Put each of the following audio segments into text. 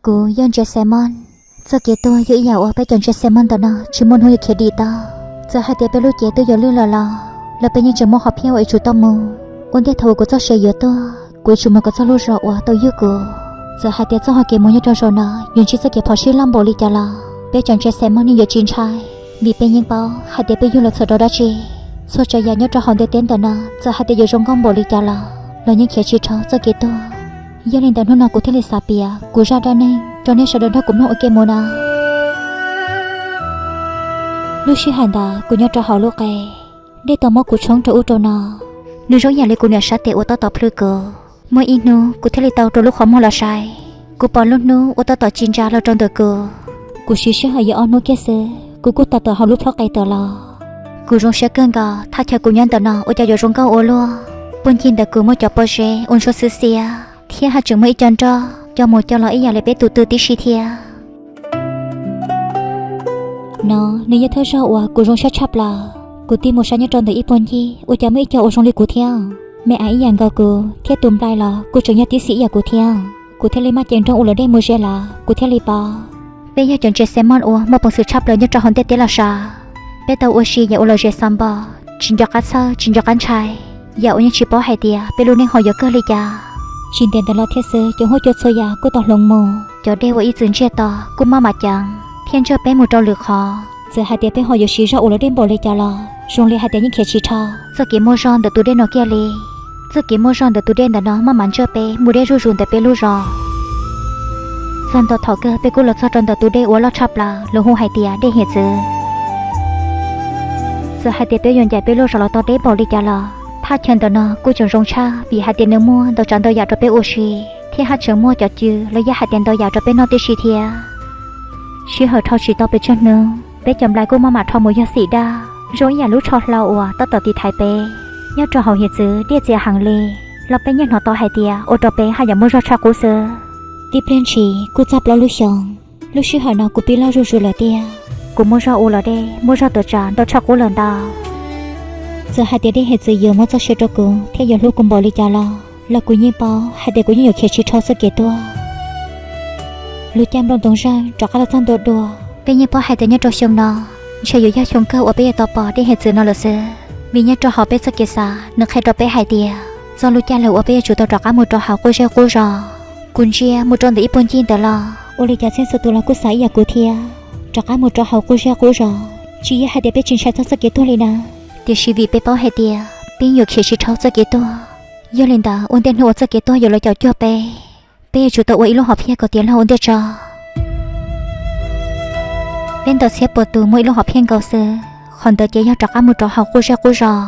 Kuv yog Ntses Xaimos. Txoj kev tuag yog ib yam uas peb cov Ntses Xaimos ntawm no tsis muaj hnub yuav khiav dim tau. Txawm hais tias peb lub cev twb yuav lwj lawm los, los peb yeej tseem muaj hom phiaj uas yuav tsum tau mus. Ua ntej thaum uas kuv txoj sia yuav tuag, kuv yuav tsum mus kom txog lub zos uas tau ywg kuv. Txawm hais tias txoj hau kev mus nyob rau zaum no yuav ntsib txoj kev phom sij loj npaum li cas los, peb cov Ntses Xaimos yeej yuav tsis ntshai, vim peb yeej paub hais tias peb yug los txhaum rau dab tsi. Txhua tsav yam nyob rau hauv ntiaj teb ntawm no txawm hais tias yuav zoo nkauj npaum li cas los, los yeej khiav tsis dhau txoj kev tuag. Yog li ntawd hnub no kuv thiaj li xav piav kuv zaj dab neeg rau nej sawv daws nrog kuv mloog ua ke mus na. Lub sij hawm ntawd kuv nyob rau hauv lub qe, dej tau muab kuv tshoob rau ub rau no. Nws zoo ib yam li kuv niam sab tes uas tab tom plhws kuv. Muaj ib hnub kuv thiaj li tau rua lub qhov muag los saib, kuv pom lub hnub uas tab tom ci ntsa los rau ntawm kuv. Kuv siv sij hawm yog ob hnub kiag xwb kuv kuj tawm tawm hauv lub plhoob qe tawm los. Kuv zoo siab kawg nkaus, thaj chaw kuv nyob ntawm no ua cas yuav zoo nkauj ua luaj. Puag ncig ntawm kuv muaj cov pob zeb uas ntsuab xiab xiab, thiab haj tseem muaj ib co nroj co mus co los ib yam li peb tus tw tib si thiab. No nws yog thawj zaug uas kuv zoo siab tshaj plaws. Kuv tig mus saib nyob rau ntawm ib puag ncig ua cas muaj ib co uas zoo li kuv thiab. Me av ib yam nkaus kuv thiab tus nplai los kuj tseem yog tib xis ib yam kuv thiab. Kuv thiaj li maj cev nrooj ua luam dej mus ze lawv, kuv thiaj li paub peb yog cov Ntses Xaimos uas muaj peev xwm tshaj plaws nyob rau hauv ntiaj teb los sav. Peb tau ua si yam uas lom zem xav npo, tsis nco qab txhawj tsis nco qab ntshai, yam uas yeej tsis paub hais tias peb lub neej ho yuav kawg li cas. Tsis ntev ntawd los thiab xwb cov huab cua txhua yam kuj tau hloov mus, cov dej uas ib txwm ntsiag to kuj maj mam ceev thiab ntsawj peb mus rau lwm qhov. Txawm hais tias peb ho yuav siv zog ua luam dej npaum li cas los zoo li hais tias yeej khiav tsis dhau txoj kev muaj zog ntawm tus dej no kiag li. Txoj kev muaj zog ntawm tus dej ntawm no maj mam ntsawj peb mus deb zuj zus ntawm peb lub zos. Txog ntua thaum kawg peb kuj los txog rau ntawm tus dej uas loj tshaj plaws lawv hu hais tias dej Hiav Txwv. Txawm hais tias peb yuav ncaim peb lub zos los tau deb npaum li cas los, thaj chaw ntawm no kuj tseem zoo tshaj vim hais tias nws muaj ntau tsav ntau yam rau peb ua si, thiab haj tseem muaj cov cw los yog hais tias ntau yam rau peb noj tib si thiab. Sij hawm dhau tsis tau pes tsawg hnub, peb cov nplai kuj maj mam rho mus yog xim daj, zoo ib yam lub tsho hlau uas tab tom tiv thaiv peb. Nyob rau hauv Hiav Txwv dej txias heev li, los peb nyiaj hnov tau hais tias ua rau peb haj yam muaj zog tshaj qub xwb. Tib pliag ntshis kuj txog plaub lub xyoos, lub sij hawm no kuv pib loj zuj zus lawm tiag. Kuv muaj zog ua luam dej, muaj zog tuav tsam ntau tshaj qub lawm ntau. Txawm hais tias dej Hiav Txwv yuav muab txoj sia rau kuv thiab yuav hlub kuv npaum li cas los, los kuv yeej paub hais tias kuv yeej yuav khiav tsis dhau txoj kev tuag. Lub caij nplooj ntoo zawj rov qab los txog ntua dua, peb yeej paub hais tias nyob rau xyoo no ntshe yuav yog xyoo kawg uas peb yuav tau pom dej Hiav Txwv no lawm xwb, vim nyob rau hauv peb txoj kev xav nws qhia rau peb hais tias txog lub caij lawm uas peb yuav tsum tau rov qab mus rau hauv qub zej qub zos. Kuv ntsia mus rau ntawm ib puag ncig ntawd los ua li cas txhia txhua tus los kuj xav ib yam kuv thiab, rov qab mus rau hauv qub zej qub zos. Tsis yog hais tias peb tsis ntshai txog txoj kev tuag li na, tiam sis vim peb paub hais tias peb yeej yuav khiav tsis dhau txoj kev tuag. Yog li ntawd ua ntej hnub uas txoj kev tuag yuav los caum cuag peb, peb yuav tsum tau ua ib lub hom phiaj kom tiav log ua ntej tso. Peb ntawm txhiab puas tus muaj ib lub hom phiaj nkaus xwb, qhov ntawd ces yog rov qab mus rau hauv qub zej qub zos.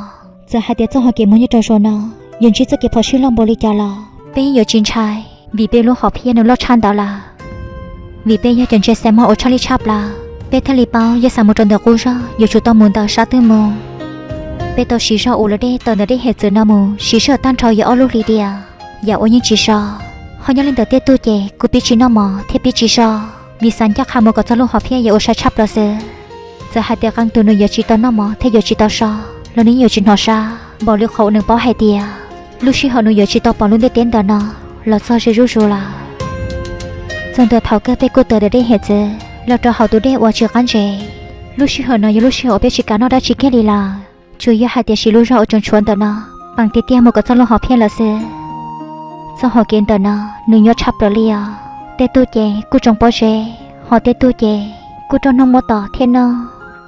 Txawm hais tias txoj hau kev mus nyob rau zaum no yuav ntsib txoj kev phom sij loj npaum li cas los peb yeej yuav tsis ntshai, vim peb lub hom phiaj nws loj tshaj ntawd lawm. Vim peb yog cov Ntses Xaimos uas tshaj lij tshaj plaws, peb thiaj li paub yog xav mus rau ntawm qub zog yuav tsum tau mus ntawm sab twg mus. Peb tau siv zog ua luam dej tawm ntawm dej Hiav Txwv no mus siv sij hawm tag nrho yog ob lub hlis diam, yam uas yeej tsis so. Ho nyob li ntawm tej tug ces kuj pib tsis noj mov thiab pib tsis so, vim xav ncaj qha mus kom txog lub hom phiaj yam uas sai tshaj plaws xwb. Txawm hais tias qee tus nws yuav tsis tau noj mov thiab yuav tsis tau so, los nws yeej yuav tsis hnov sab npaum li qhov uas nws paub hais tias lub sij hawm nws yuav tsis tau pom lub ntiaj teb ntawm no los txog ze zuj zus lawm. Txog ntua thaum kawg peb kuj tawm ntawm dej Hiav Txwv los rau hauv tus dej uas tsis qab ntsev. Lub sij hawm no yog lub sij hawm uas peb tsis kam noj dab tsi kiag li lawm, tsuas yog hais tias siv lub zog uas tseem tshuav ntawm no peem tiag tiag mus kom txog lub hom phiaj lawm xwb. Txoj hau kev ntawm no nws nyuaj tshaj plaws li os. Tej tug ces kuj tsoo pob zeb, ho tej tug ces kuj rau hnub muab tom thiab noj.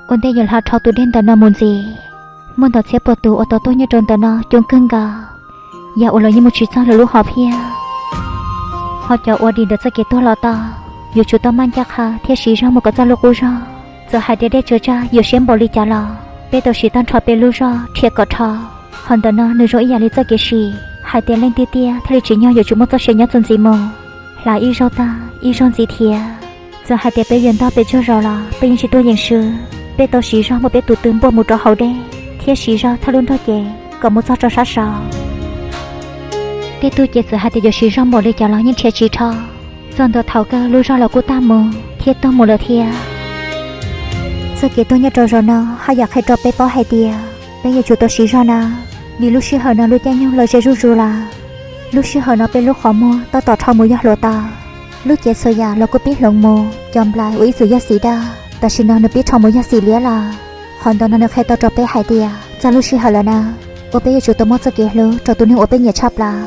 Ua ntej yuav hla dhau tus dej ntawm no mus ntxiv, muaj ntau txhiab puas tus uas tau tuag nyob rau ntawm no coob kawg nkaus, yam uas los yeej mus tsis txog lawv lub hom phiaj. Ho cov uas dim ntawm txoj kev tuag los tau, yuav tsum tau maj ncaj qha thiab siv zog mus kom txog lub qub zog. Txawm hais tias dej tsaws tsag yuav siab npaum li cas los, peb tau siv tag nrho peb lub zog rhia kom dhau. Qhov ntawm no nws zoo ib yam li txoj kev sim hais tias leej twg tiag thiaj li tsim nyog yuav tsum muaj txoj sia nyob txuas ntxiv mus, hla ib zaug tag ib zaug ntxiv thiab. Txawm hais tias peb yuav ntog pes tsawg zaus los peb yeej tsis tuaj yeem swb. Peb tau siv zog muab peb tus tw npuaj mus rau hauv dej thiab siv zog thawj lub nrog cev kom mus txog rau sab saud. Tej tug ces txawm hais tias yuav siv zog npaum li cas los yeej rhia tsis dhau. Txog ntua thaum kawg lub zog los kuj tag mus thiab tuag mus lawm thiab. Txoj kev tuag nyob rau zaum no haj yam qhia rau peb paub hais tias peb yuav tsum tau siv zog na, vim lub sij hawm no lub caij nyoog los ze zuj zus lawm. Lub sij hawm no peb lub qhov muag tab tom rho mus yog hluav taws, Lub cev txhua yam los kuj pib hloov mus, cov nplai uas ib txwm yog xim daj, tam sim no nws pib rho mus yog xim liab lawm. Qhov ntawm no nws qhia tau rau peb hais tias txog lub sij hawm lawm na, uas peb yuav tsum tau muab txoj kev hlub rau tus neeg uas peb nyiam tshaj plaws.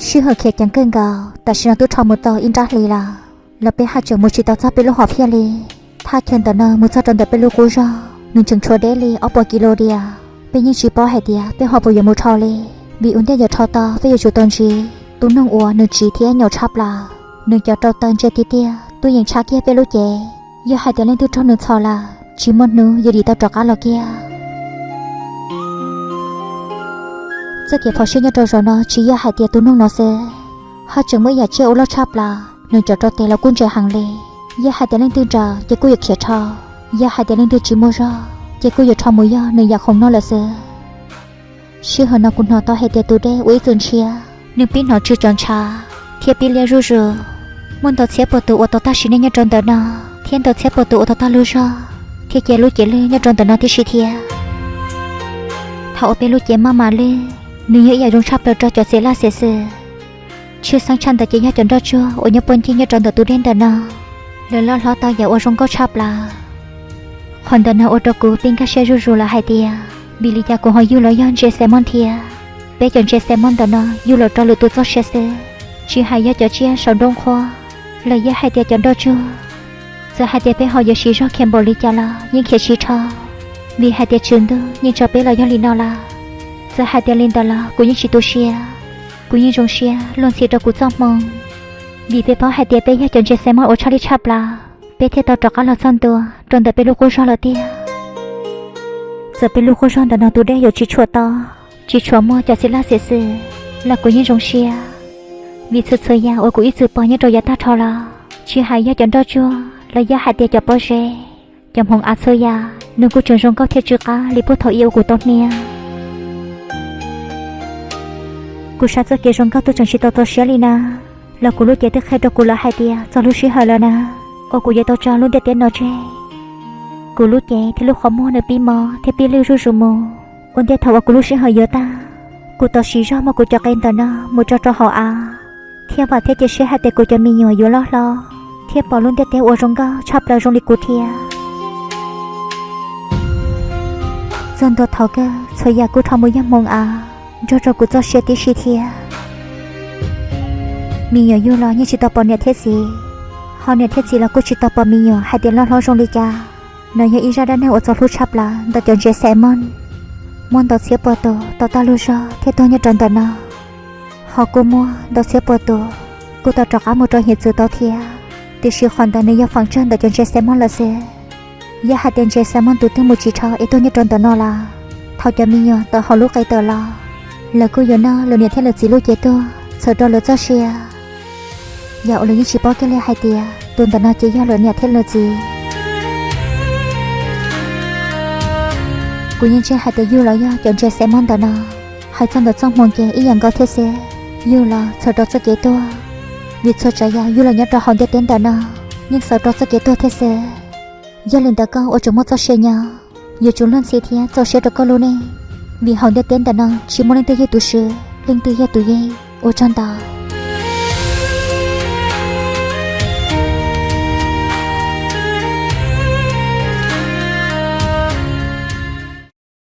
Sij hawm khiav ceev kawg nkaus, tam sim no twb rho mus tau ib nrab hlis lawm, los peb haj tseem mus tsis tau txog peb lub hom phiaj li. Thaj chaw ntawm no mus txog rau ntawm peb lub qub zog nws tseem tshuav deb li ob puas kis lus diam. Peb yeej tsis paub hais tias peb ho puas yuav mus dhau li, vim ua ntej yuav dhau tau peb yuav tsum tau ntsib tus noog uas nws tsiv thiab nyaum tshaj plaws. Nws cov rau taw ntse tiag tiag, twb yeej tshab kiag peb lub cev. Yog hais tias leej twg raug nws txhom lawm, tsis muaj hnub yuav dim tau rov qab los kiag. Txoj kev phom sij nyob rau zaum no tsis yog hais tias tus noog no xwb, haj tseem muaj ib yam tsiaj uas loj tshaj plaws, nws cov rau tes los kuj ntse heev li. Yog hais tias leej twg ntsawm ces kuj yuav khiav rho, yog hais tias leej twg tsis muaj zog ces kuj yuav rho mus yog nws yam khoom noj lawm xwb. Sij hawm no kuv hnov tau hais tias tus dej uas ib txwm ntshiab, nws pib hnov tsw tsaus ntshav thiab pib liab zuj zus. Muaj ntau txhiab puas tus uas tau tag sim neej nyob rau ntawm no, thiab ntau txhiab puas tus uas tau tag lub zog thiab cia lub cev lwj nyob rau ntawm no tib si thiab. Thaum uas peb lub cev maj mam lwj, nws yog ib yam zoo tshaj plaws rau cov txiv laj xiam xwm. Tshwj xeeb tshaj ntawd ces yog cov nroj tsuag uas nyob puag ncig nyob rau ntawm tus dej ntawm no, lawv loj hlob tau yam uas zoo nkauj tshaj plaws. Qhov ntawm no ua rau kuv pib nkag siab zuj zus lawm hais tias vim li cas kuv ho yug los yog ntses xav mob thiab. Peb cov ntses xav mob ntawm no yug los rau lwm tus txoj sia xwb, tsis hais yog cov tsiaj saum nruab nqhuab los yog hais tias cov nroj tsuag. Txawm hais tias peb ho yuav siv zog khiav npaum li cas los yeej khiav tsis dhau, vim hais tias tswv ntuj yeej tso peb los yog li no lawm. Txawm hais tias li ntawd los kuv yeej tsis tu siab, kuv yeej zoo siab luag ntxhi rau kuv txoj hmoo, vim peb paub hais tias peb yog cov ntses xav mob uas tshaj li tshaj plaws, peb thiaj tau rov qab los txog ntua rau ntawm peb lub qub zog lawm tiag. Txawm peb lub qub zog ntawm no tus dej yuav tsis tshuam to, tsis tshuam muaj cov txiv laj xiam xwm los kuv yeej zoo siab, vim txhua txhua yam uas kuv ib txwm pom nyob rau yav tag dhau los, tsis hais yog cov nroj tsuag los yog hais tias cov pob zeb, cov hmoov av txhua yam, nws kuj tseem zoo nkauj thiab tsw qab li puag thaum ub uas kuv tau hnia. Kuv saib txoj kev zoo nkauj twb tseem tsis tau txaus siab li na, los kuv lub cev twb qhia rau kuv lawm hais tias txog lub sij hawm lawm na, uas kuv yuav tau tso lub ntiaj teb no tseg. Kuv lub cev thiab lub qhov muag nws pib mob thiab pib lwj zuj zus mus. Ua ntej thaum uas kuv lub sij hawm yuav tag, kuv tau siv zog muab kuv cov qe ntawm no mus tso rau hauv av, thiab vam thiab cia siab hais tias kuv cov me nyuam yuav loj hlob thiab pom lub ntiaj teb uas zoo nkauj tshaj plaws zoo li kuv thiab. Txog ntua thaum kawg txhua yam kuj rho mus yog hmoov av, nrog rau kuv txoj sia tib si thiab. Me nyuam yug los yeej tsis tau pom niam thiab txiv, ho niam thiab txiv los kuj tsis tau pom me nyuam hais tias loj hlob zoo li cas. No yog ib zaj dab neeg uas txaus hlub tshaj plaws ntawm cov ntses xav mob. Muaj ntau txhiab puas tus tau tag lub zog thiab tuag nyob rau ntawm no, ho kuj muaj ntau txhiab puas tus kuj tau rov qab mus rau hiav txwv tau thiab. Tiam sis qhov ntawd nws yog feem tsawg ntawm cov ntses xav mob lawm xwb. Yog hais tias ntses xav mob tus twg mus tsis dhau es tuag nyob rau ntawm no lawm, thaum cov me nyuam tawm hauv lub qe tawm los, lawv kuj yuav noj lawv niam thiab lawv txiv lub cev tuag txhawm rau lawv txoj sia. Yam uas lawv yeej tsis paub kiag li hais tias tus ntawm no ces yog lawv niam thiab lawv txiv. Kuv yeej ntseeg hais tias yug los yog cov ntses xav mob ntawm no. Hais txog ntawm txoj hmoo ces ib yam nkaus thiab xwb, yug los txhawm rau txoj kev tuag. Vim txhua tsav yam yug los nyob rau hauv ntiaj teb ntawm no yeej xav rau txoj kev tuag thiab xwb. Yog li ntawd koj uas tseem muaj txoj sia nyob, yuav tsum luag ntxhi thiab txaus siab rau koj lub neej, vim hauv ntiaj teb ntawm no tsis muaj leej twg yog tus swb, leej twg yog tus yeej. Ua tsaug ntau.